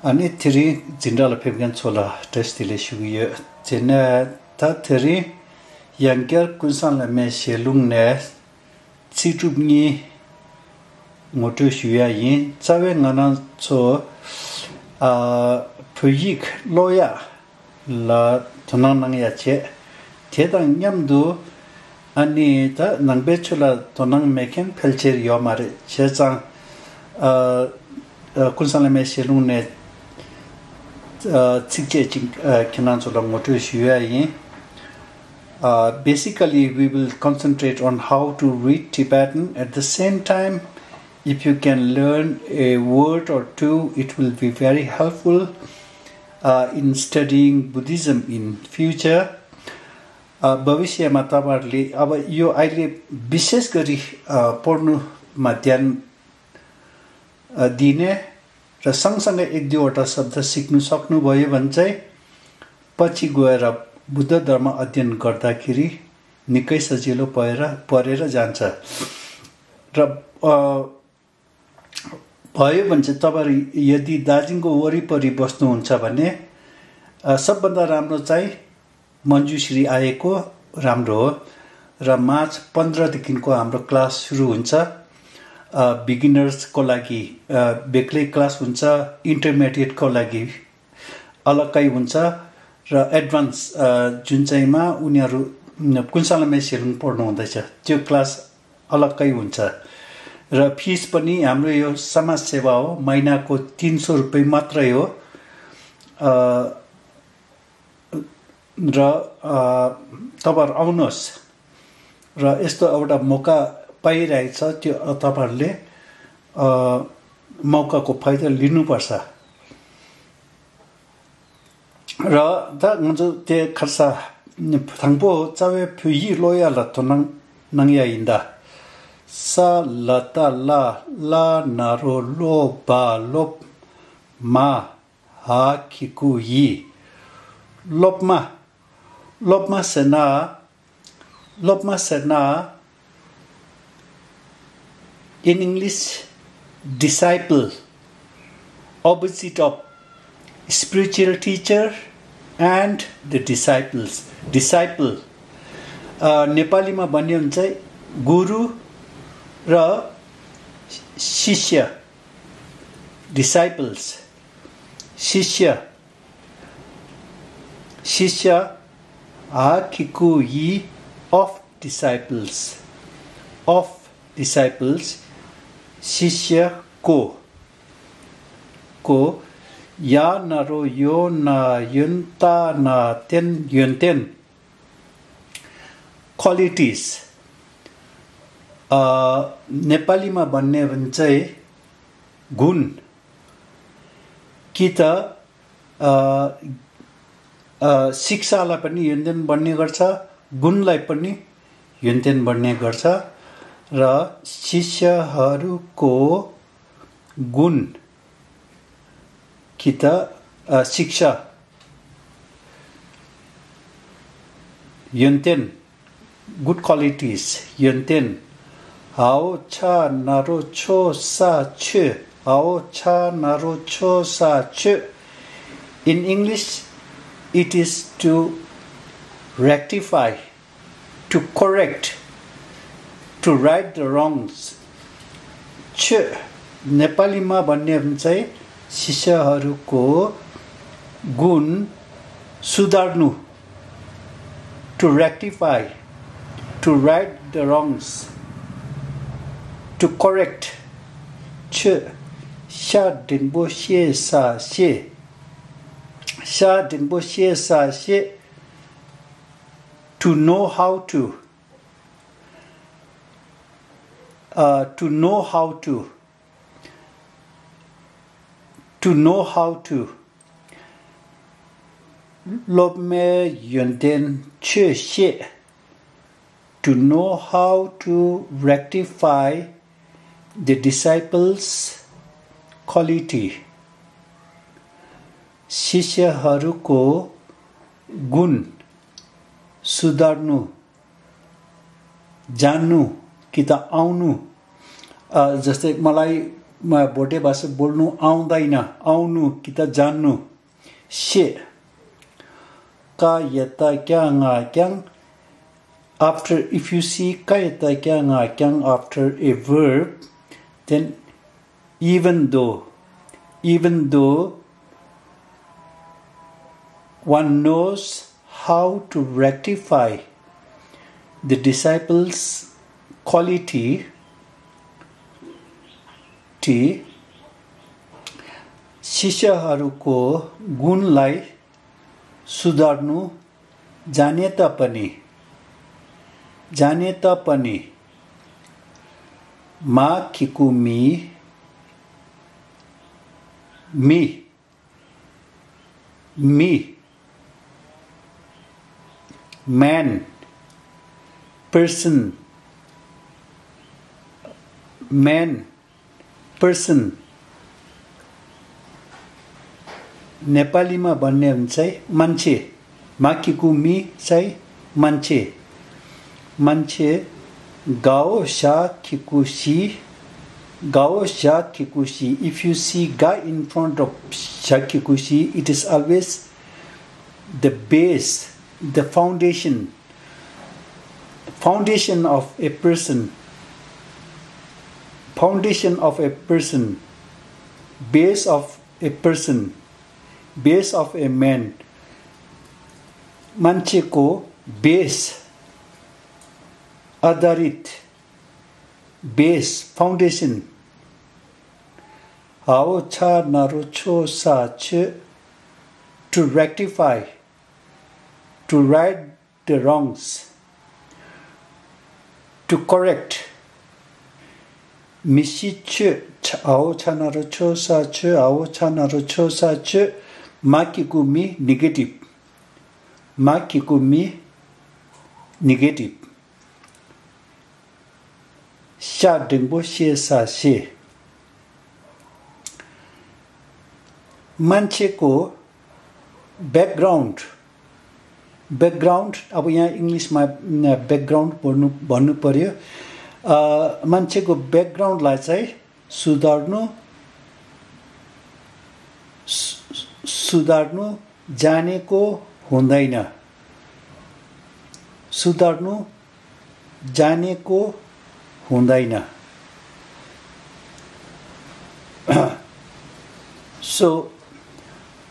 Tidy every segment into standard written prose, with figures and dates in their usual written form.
Ani thiri jindala phemgan chola test dile shugiye jena ta thiri yanker Kunsang Lamey Shallung ne chitubni ngoto shuya yin chawe ngana cho phuyik loya la tonang nang ya che thedang nyamdu ani ta nangbe chola tonang meken phelcher yo mare chechang Kunsang Lamey Shallung ne basically we will concentrate on how to read Tibetan. At the same time, if you can learn a word or two, it will be very helpful in studying Buddhism in future. भविष्यमा तपाईहरुले अब यो अहिले विशेष गरी पढ्नुमा ध्यान दिने र सँगसँगै एक दुईवटा शब्द सिक्नु सक्नुभयो भने चाहिँ पछि गएर बुद्ध धर्म अध्ययन गर्दाखेरि निकै सजिलो परेर जान्छ र भयो भने चाहिँ तपाईहरु यदि दार्जिलिङको वरिपरि बस्नुहुन्छ भने सबभन्दा राम्रो चाहिँ मञ्जुश्री आएको राम्रो हो र मार्च 15 देखिको हाम्रो क्लास सुरु हुन्छ बिगिनर्स को लागि बेग्लै क्लास हुन्छ इन्टरमिडिएट को लागि अलग्गै हुन्छ र एडभान्स जुन चाहिँमा उनीहरु कुन्साङ लामे सेलुङ पढ्नु हुँदैछ त्यो क्लास अलग्गै हुन्छ र फीस पनि हाम्रो यो समाज सेवा हो महिनाको 300 रुपैयाँ मात्रै हो र तपाईहरु आउनुहोस् र यस्तो एउटा मौका पाइरहेछ त्यो तपाईहरुले मौकाको फाइदा लिनुपर्छ र दा नजो ते खर्सा थाङपो चावे फ्युई लोया ल तनङ नङया इंदा सा लता ला ला नारो लो बा लोप मा हा किकु यी लोपमा सेना in English, disciple, opposite of spiritual teacher and the disciples. Disciple, Nepali ma भन्ने हुन्छ गुरु र शिष्य. Disciples, शिष्य akiku yi of disciples, शिष्य को या नरो यो न युन्ता न तेन युन्तेन क्वालिटीज नेपालीमा भन्ने भने चाहिँ गुण कि त शिक्षालाई पनि युन्तेन भन्ने गर्छ गुणलाई पनि युन्तेन भन्ने गर्छ र शिष्यहरुको गुण कि त शिक्षा युन्तेन गुड क्वालिटीज युन्तेन हाओ छा नारो छो सा छ हाओ छा नारो छो सा छ in English it is to rectify, to correct, to right the wrongs. छ नेपालीमा भन्ने चाहिँ शिष्यहरुको गुण सुधार्नु, to rectify, to right the wrongs, to correct. छ sha denbo xie sa xie, sha denbo xie sa xie, to know how to. To know how to. Lob me yunden che xie. To know how to rectify the disciples' quality. शिष्यहरुको गुण सुधार्नु, जान्नु कि त आउनु. जस्तै मलाई भोटे भाषा बोल्नु आउँदैन आउनु कि त जान्नु से का यता क्या nga kyang after if you see ka yata kya nga kyang after a verb then even though one knows how to rectify the disciples quality शिष्यहरूको गुणलाई सुधार्नु जाने तापनि मा किकु मी man person नेपालीमा भन्ने हुन्छ मान्छे माकीको मी चाहिँ मान्छे गाओ शा किकुशी if you see ga in front of shakikushi it is always the base the foundation of a person base of a person base of a man मान्छेको बेस आधारित बेस फाउन्डेसन हाओ छा नारो छो सा छ to rectify to right the wrongs to correct मिसी छ आओ छा नारो छो सा छ आओ छा नारो छो सा छ माकिकुमी negative sha dengbo she sa she मान्छेको ब्याकग्राउन्ड अब यहाँ इङ्ग्लिसमा ब्याकग्राउन्ड भन्नु पर्यो मान्छेको ब्याकग्राउन्डलाई चाहिँ सुधार्नु जानेको हुँदैन so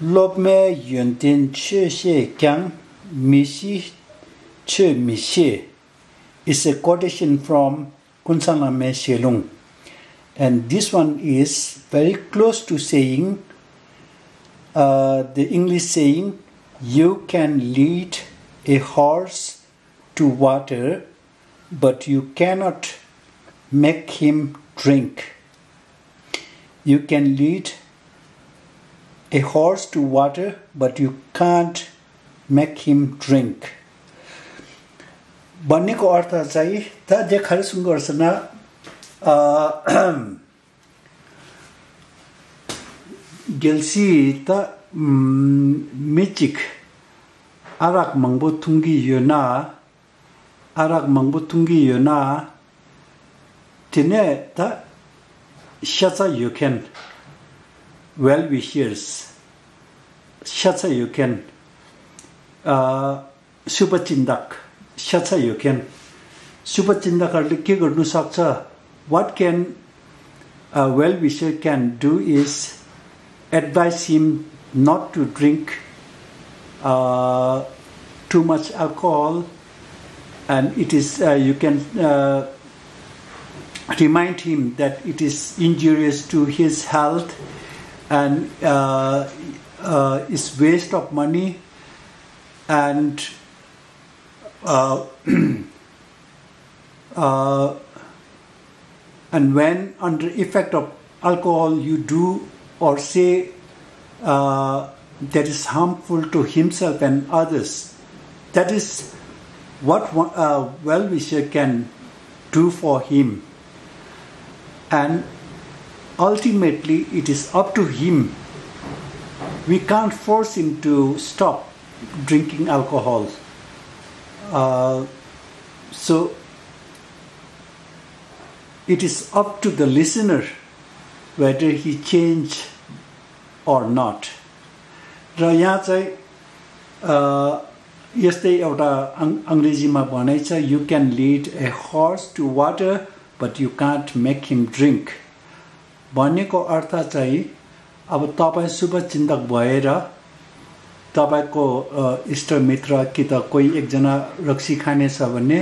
lobme yuntin che she kyang mishi che mishe is a quotation from Kunsang Lamey Shallung, and this one is very close to saying the English saying you can lead a horse to water but you cannot make him drink. You can lead a horse to water but you can't make him drink. भन्नेको अर्थ चाहिँ त देखार सुङ्गर्सना गेल्सी त मिचिक आराक मंगबो थुंगी योना तिने त शचा you can well wishers शचा you can शुभचिन्तक शचा you can शुभचिन्तकहरुले के गर्नु सक्छ what can a well wisher can do is advise him not to drink too much alcohol, and it is you can remind him that it is injurious to his health and is waste of money, and and when under effect of alcohol you do or say that is harmful to himself and others. That is what a well-wisher can do for him. And ultimately it is up to him. We can't force him to stop drinking alcohol. So it is up to the listener whether he changed or not. र यहाँ चाहिँ यस्तै एउटा अंग्रेजीमा भनाइ छ, you can lead a horse to water but you can't make him drink. भनेको अर्थ चाहिँ अब तपाईं शुभचिन्तक भएर तपाईको इष्टमित्र कि त कोही एकजना रक्सी खाने छ भने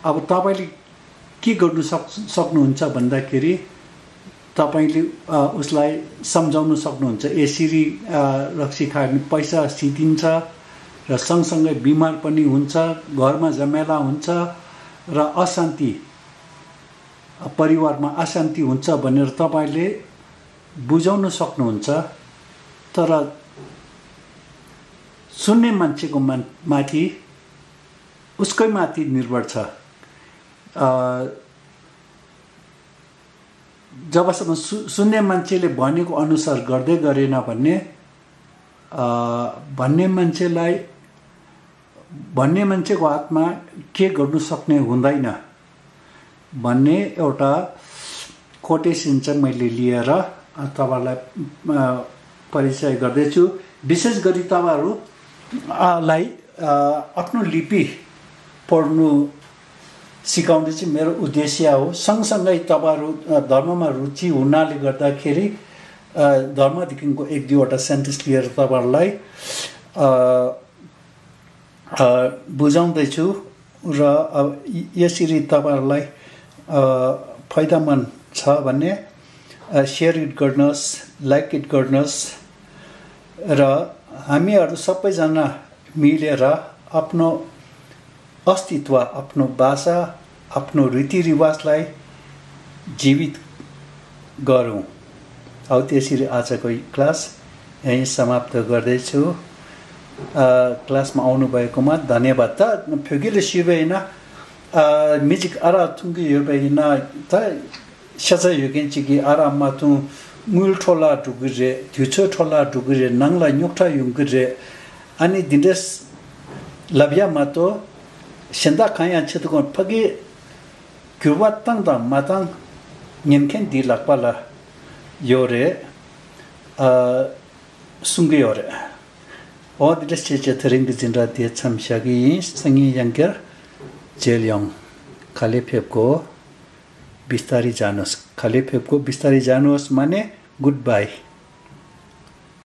अब तपाईले के गर्नु सक्नुहुन्छ भन्दाखेरि तपाईले उसलाई सम्झाउन सक्नुहुन्छ यसरी रक्सी खाने पैसा सिद्धिन्छ र सँगसँगै बिमार पनि हुन्छ, घरमा झमेला हुन्छ र अशान्ति परिवारमा अशान्ति हुन्छ भनेर तपाईले बुझाउन सक्नुहुन्छ। तर सुन्ने मान्छेको माथि उसकै माथि निर्भर छ। जबसम्म सुन्ने मान्छेले भनेको अनुसार गर्दै गरेन भने भन्ने मान्छेको हातमा के गर्नु सक्ने हुँदैन भन्ने एउटा कोटेसन चाहिँ मैले लिएर तपाईलाई परिचय गर्दैछु। विशेष गरी तपाईहरुलाई आफ्नो लिपि पढ्नु सिकाउने चाहिँ मेरो उद्देश्य हो। सँगसँगै तपाईहरु धर्ममा रुचि हुनाले गर्दाखेरि धर्मदेखिको एक दुईवटा सेन्टेन्स लिएर तपाईहरुलाई बुझाउँदै छु र यसरी तपाईहरुलाई फाइदामन्द छ भने शेयर इट गर्नुहोस्, लाइक इट गर्नुहोस् र हामीहरु सबैजना मिलेर आफ्नो अस्तित्व, आफ्नो भाषा, आफ्नो रीतिरिवाजलाई जीवित गरौँ। अब त्यसरी आजको क्लास यही समाप्त गर्दैछु। क्लासमा आउनु भएकोमा धन्यवाद। त फुगिले शिवेना म्युजिक आरा तुंगी योबेना त सजा योगेन्चिकी आराममा तु मूल ठोला डुगुरे थुचो ठोला डुगुरे नङला न्युक्टा युगुरे अनि दिन्देस लबिया मातो सेन्दा खाया छतको फगे क्युवातङ द मातङ निमखेन दि लकपाला योरे सुंगे योरे ओ दिस चेचे थरिङ जिन्रा दे छमशागी संगी यंगर जेलयङ खाले फेपको बिस्तारी जानुहोस्। खाले फेपको बिस्तारी जानुहोस् माने गुड बाई।